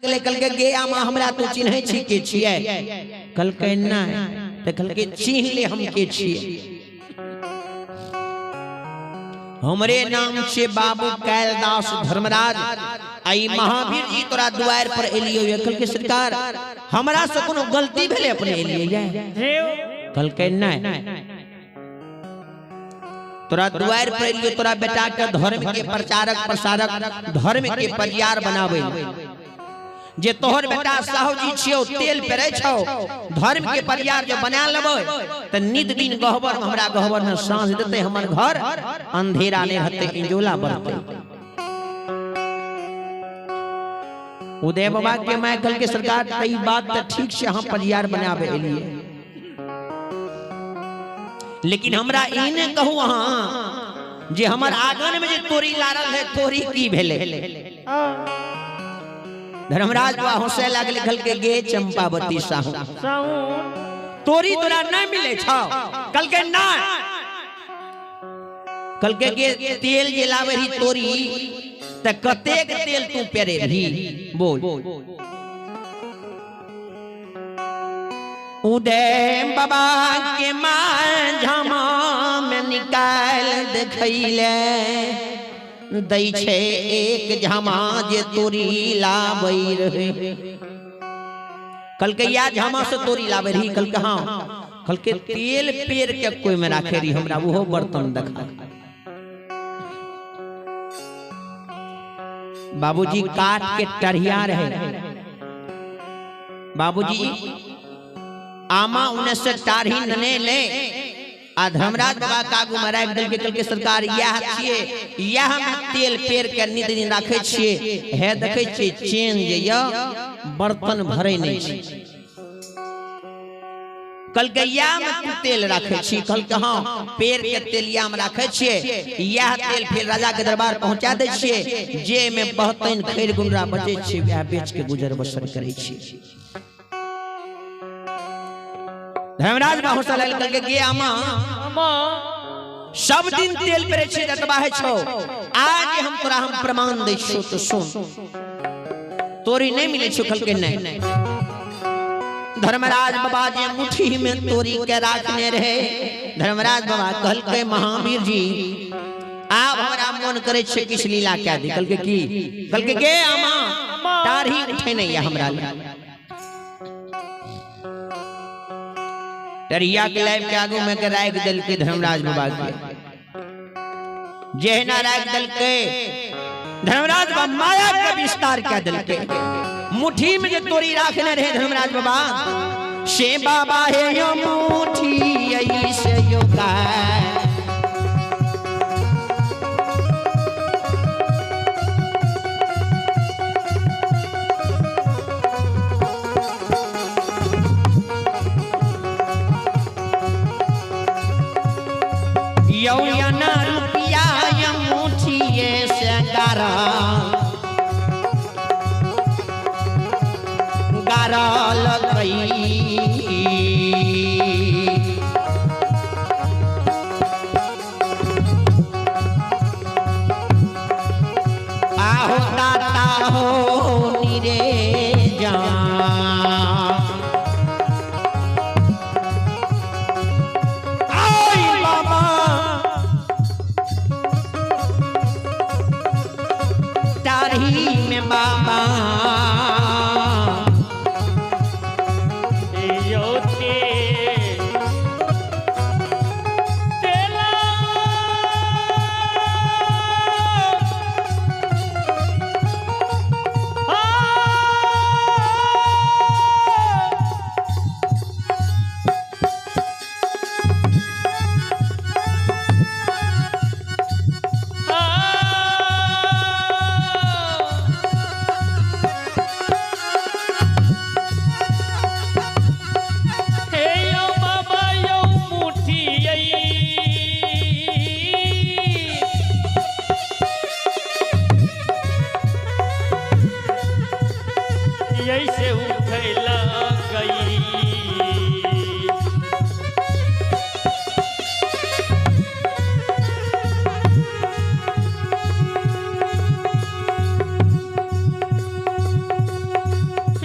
लागलै, कहलकै गे आमा हमरा तू चिन्है छी के छियै? कहलकै नहि। तऽ कहलकै चिन्ह ले हम के छियै, हमरे नाम छै बाबू कैलदास धर्मराज, आ ई महावीर जी तोरा दुआरि पर एलियो। कहलकै सरकार हमरा से कोनो गलती भेलै अपने एलियै? कहलकै नहि, तोरा दुआरि पर एलियो तोरा बेटा के धर्म के प्रचारक प्रसारक धर्म के परियार बनाबै, जे तोहर बेटा साहु जी छियौ तेल पेरै छौ, धर्म के परियार जे बना लेबै तऽ नित दिन गहबर में हमरा गहबर में साँझ देतै, हमर घर अंधेरा नहि रहतै, इंजोला बढ़तै। उदय बाबा के माय कहलकै सरकार तऽ ई बात तऽ ठीक छै, अहाँ परियार बनाबै एलियै, लेकिन हमरा ई नहि कहू अहाँ जे हमर आंगन में जे तोरी लारल है तोरी की भेलै? धर्मराज बाबा हंसे लागल, कहलकै गे चंपावती साहू तोरी तोरा नहीं मिले छौ? कहलकै नहीं। कहलकै गे तेल जे लावे रही तोरी त कतेक तेल तू पेरे रही बोल? उदय बाबा के माँ झमा में निकाल देखैले दै छै एक झमा जे तोरी लाबै रहे। कहलकै या झमा से तोरी लाबै रही? कहलकै हाँ। कहलकै तेल पेर के कोई में राखे रही, हमरा ओहो बर्तन देखा। बाबूजी काट के टढ़िया रहे, बाबूजी आमा उन्हें से टाढ़ी नने ले आ धर्मराज बाबा के आगू में राखि देलकै। कहलकै सरकार इएह छियै, इएह में तेल पेर के नित दिन राखै छियै, हे देखै छियै चेन जे यऽ बर्तन भरै नहि छै। कहलकै इएह में तू तेल राखै छी? कहलकै हाँ, पेर के तेल इएह में राखै छियै, इएह तेल फेर राजा के दरबार पहुंचा दै छियै, जे में बहतैन खैर गुंडरा बचै छै वएह बेच के गुजर बसर करै छियै। धर्मराज बाबू सलाह कहलकै गे आमा सब दिन तेल पेरे छी जतबा है छौ, आज हम तोरा हम प्रमाण दै छियौ तो सुन, तोरी नहीं मिले छौ? कहलकै नहीं। धर्मराज बाबा जे मुट्ठी में तोरी के राखने रहे, धर्मराज बाबा कहलकै महावीर जी आब हमरा मन करे छै किछु लीला कए दी। कहलकै की? कहलकै गे आमा दाढ़ी उठे नहीं है हमरा ले। टरिया के लाइव के आगू में के राख देलकै धर्मराज बाबा के। जेहना राख देलकै धर्मराज बाबा माया के विस्तार कए देलकै। मुट्ठी में जे तोरी राखने रहे धर्मराज बाबा से बाबा हे यो मुट्ठी ऐसे योगा यौ यना रुपया मुठिए से गारा गारा लगई आहो दाता हो निरे जा आई बाबा तारी में बाबा ऐसे उठैला गई।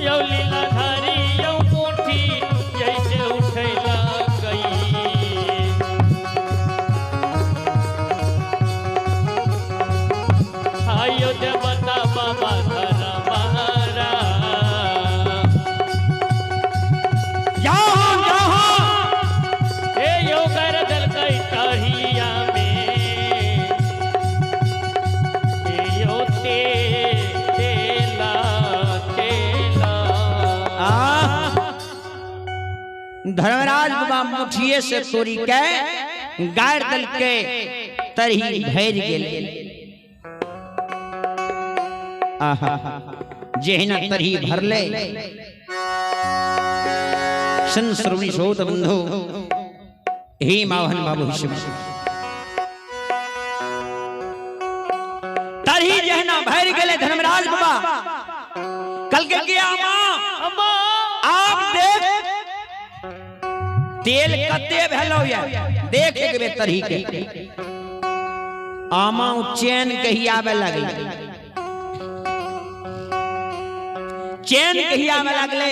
यौ लीलाधारी यौ मुट्ठी जैसे उठैला गई। आयो देवता बाबा धर्मरा। जाओ जाओ। हे यो कर देलकै तहिया में, हे यो ते तेला तेला। आ धर्मराज बाबा मुठिए से तोड़ी के गाड़ दलके, तरही भरि गेल। आहा, जेहिना तरही भरले सन श्रवणी शोत बंधु हे मावहन बाबू शिव, तरही जहिना भरि गेले धर्मराज बाबा कल के गया मां, अम्मा आप देख तेल कते भेलो या, देख एक बेर तरही के। आमा चैन कही आवे लगले, चैन कही आवे लगले।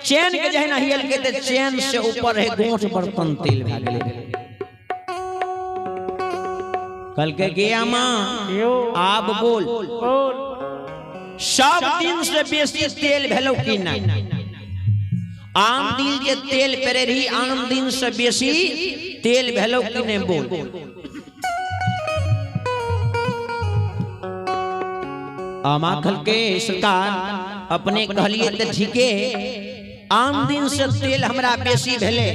चैन के जहिना हियल के ते चैन से ऊपर है गोठ बर्तन तेल भए गेले। कल के गया मां, यो आब बोल, बोल सब दिन से बेसी तेल भेलो कि नहीं? आम दिन जे तेल पेरे रही, आम दिन से बेसी तेल भेलो कि नहीं, बोल। आमा खल के सरकार अपने कहलिए त ठीके, आम दिन से तेल हमरा बेसी भेले,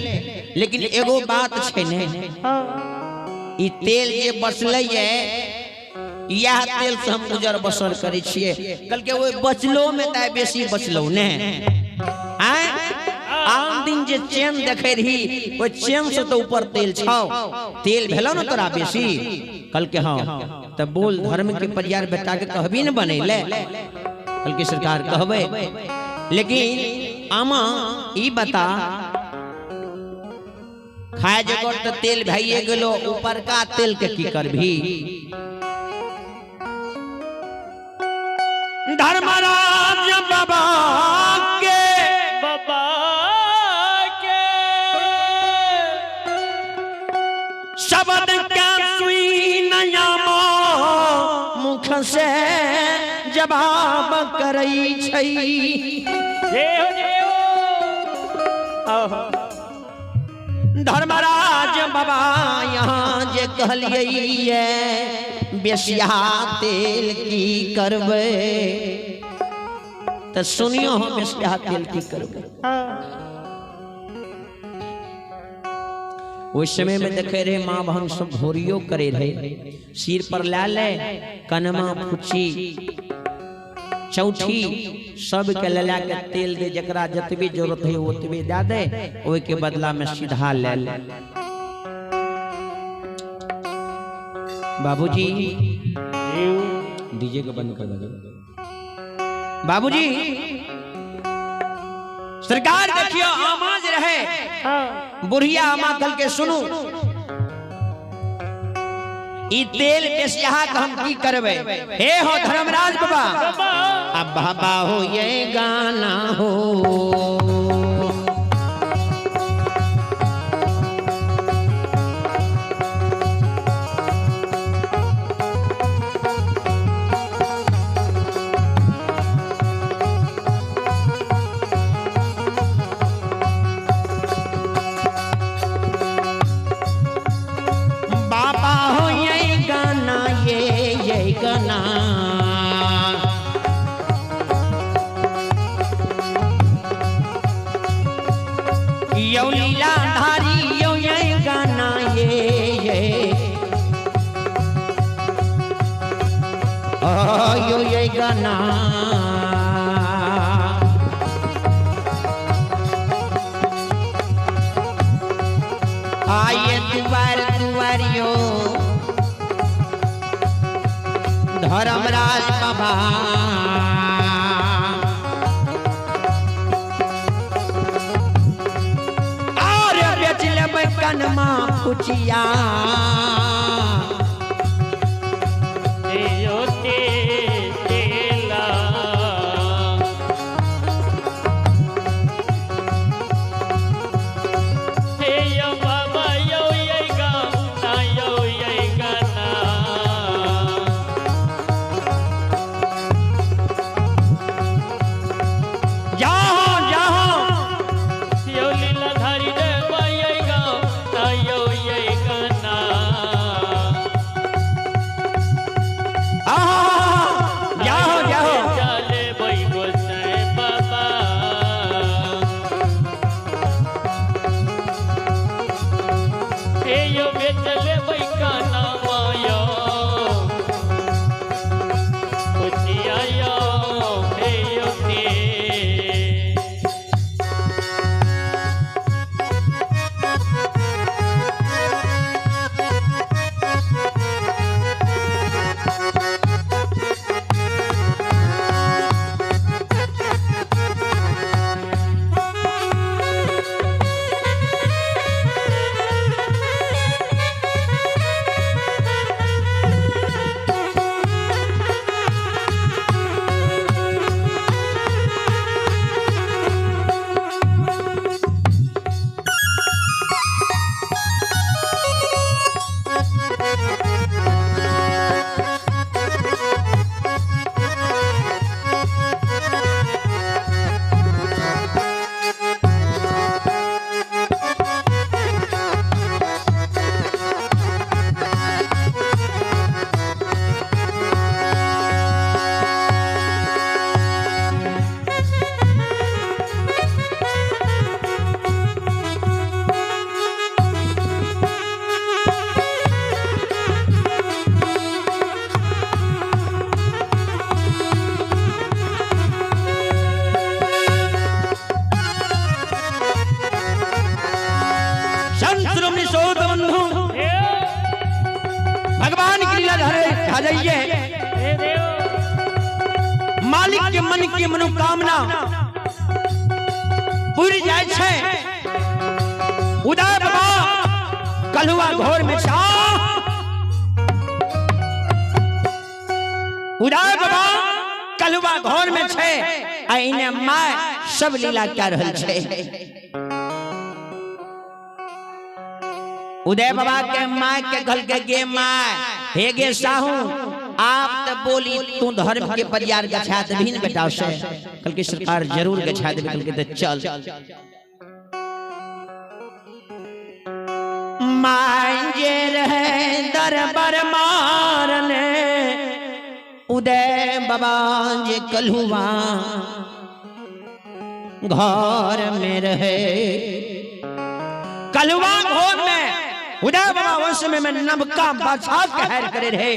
लेकिन एगो बात छै ने, ई तेल जे बचलै ये, इएह तेल से हम गुजर बसर करै छियै। कल के ओहि बचलो में तऽ बेसी बचलो ने। आँय, आम दिन जे चेन देखे रही, ओहि चेन से तऽ ऊपर तेल छौ, तेल भेलो ने तोरा बेसी। कल के हाँ, तऽ बोल धर्म के परियार बेटा के कहबी ने बनेले। कल के सरकार कहबै, लेकिन आमा ई बता, खाए जगह तऽ तेल भइए गेलो, ऊपर का तेल के की करभी? धर्मराज बाबा के बाबा के शब्द का सुई नया मुख से जवाब करई छै। जय हो जय हो। आहा। धर्मराज बाबा यहाँ जे कहलियै ये बेसिया तेल की करबै, तऽ सुनियो हम बेसिया तेल की करबै। ओहि समय में देखे रहे माँ बहन सब भोरियो करे रहे, सिर पर ला ले कनमा फुची चौठी सबके लला के तेल दे, जकरा जतबी जरूरत है ओतबे दे दे, ओहि के बदला में सीधा ले ले। बाबूजी डीजे के बंद कर दो। बाबूजी सरकार देखियो आमाज रहे बुढ़िया आमा कल के सुनू, ई तेल बेसिया के हम की करबै? हे हो धर्मराज बाबा, अब बाबा हो ये गाना हो, बाबा हो ये गाना, ये गाना। यो लीला धारी यो ये गाना, ये ओ यो ये गाना। आये दुआर दुआरियो धर्मराज बाबा, और बेच लेबै कनमा फुचिया। यो ते तेला। भए जाइए। हे देव। मालिक के मन के मनोकामना पूरी जाय छै। उदय बाबा कलुआ घोर में छा, उदय बाबा कलुआ घोर में छै आ इने my सब लीला कए रहल छै। उदय बाबा के my के कहल के गे my, हे गे साहू, आप तो बोली तू धर्म के परियार गछा देबही न बेटा से। कहल के सरकार जरूर गछा देबी। कहल के तो चल। My जे रहे दरबार मारने उदय बाबा जे कलुआ घर में रहे, कलुआ घर में उदय बाबा वंश में नबका बादशाह के हैर करे रहे।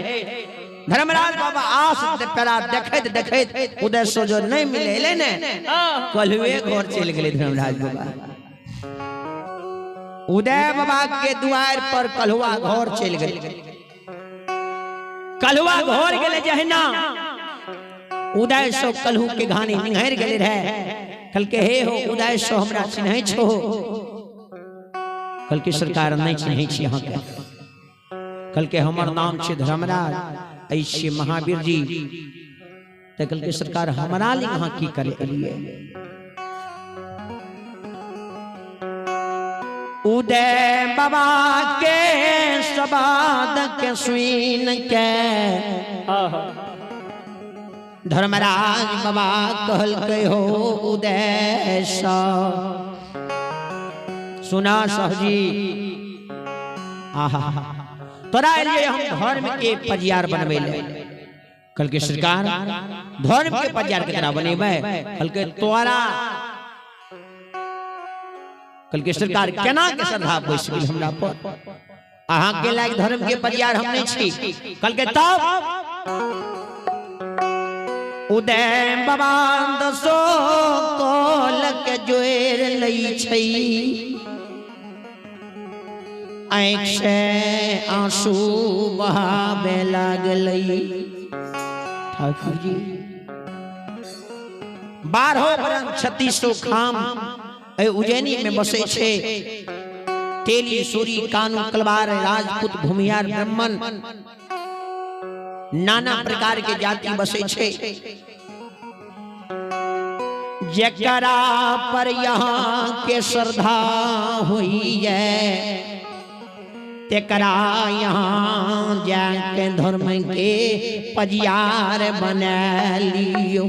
धर्मराज बाबा आस पेरा देखैत देखैत उदय सो जो नहीं मिले ले ने कलुए घर चल गेले धर्मराज बाबा। उदय बाबा के द्वार पर कलुआ घर चल गेले। कलुआ घर गेले जहिना उदय सो कलहू के घानी निहार गेले रहे। कल के हे हो उदय सो हमरा चिन्है छो। कल के सरकार नहीं चिन्है छी अहाँ के। कल के हमर नाम छे धर्मराज, ऐ छियै महावीर जी। त कल के सरकार हमरा लिए अहाँ की करे एलियै। उदय बाबा के सबाद के सुन के धर्मराज बाबा कहलकै हो उदय सा सुना सहजी, आहा तोरा एलियै हम धर्म के परियार बनबै ले। कल के सरकार धर्म के परियार केकरा बनेबै? कल के तोरा। कल के सरकार केना के श्रद्धा बैस गेल हमरा पर, अहाँ के लायक धर्म के परियार हम नहीं छी। कल के तब उदय बाबा दसो कोल के जोड़ लै छै, आँखि से आंसू बहावे लागलै। ठाकुर जी 12 बरन 36 खाम उज्जैनी में बसै छै। तेली सूरी कानू कलवार राजपूत भूमिहार ब्राह्मण नाना प्रकार के जाति बसै छै। जकरा पर यहाँ के श्रद्धा होइए तेकरा यहाँ जाके धर्म के पजियार बना लियो।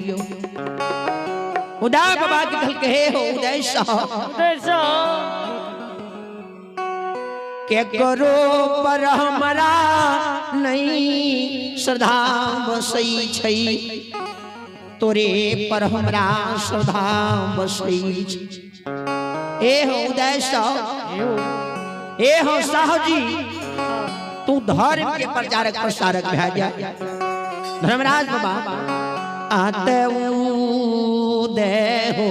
उदय बाबा के कहल के हे हो उदय साहब, के करो पर हमरा नहीं श्रद्धा बसै छै, तोरे पर हमरा श्रद्धा बसै छै। ए हो उदय साहब, ए हो साहब जी, तू धर्म के प्रचारक प्रसारक भए जा। धर्मराज बाबा आते उदय हो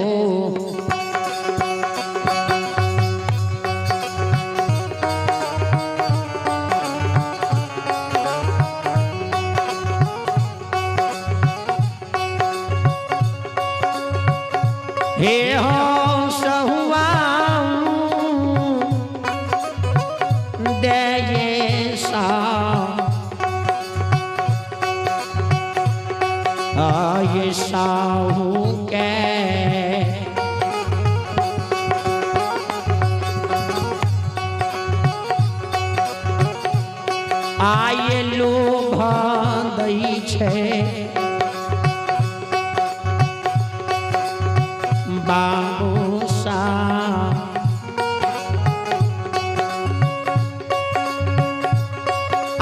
हे हो सहुआ दे सा आये साहू के आये लोभ दै छै बाबू सा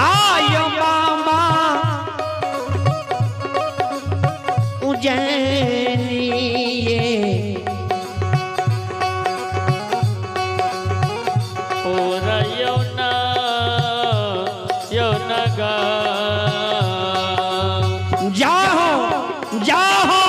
आयो बाबा उज्जैनिये पूरा यौना यौनगा जाहो जाहो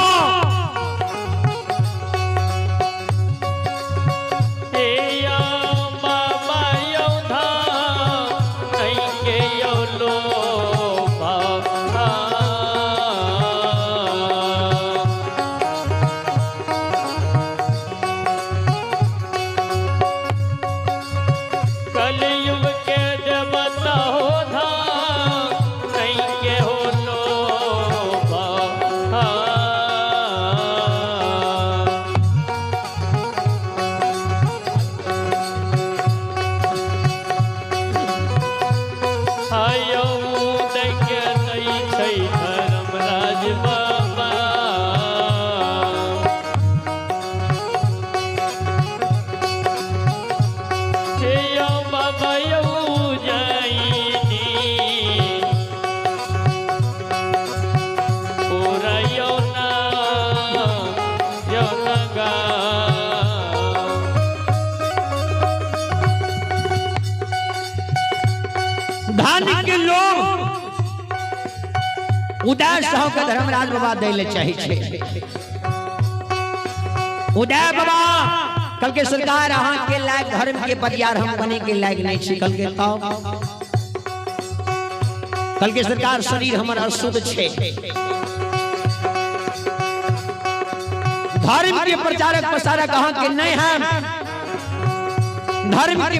धन के लोग उदय साहु के धर्मराज बाबा दै ले चाहे छै। उदय बाबा कल के सरकार अहाँ के लायक धर्म के परियार हम बने के लायक नहीं छी। कल के तब कल के सरकार शरीर हमर अशुद्ध छै, धर्म के प्रचारक प्रसारक अहाँ के नहीं है, धर्म के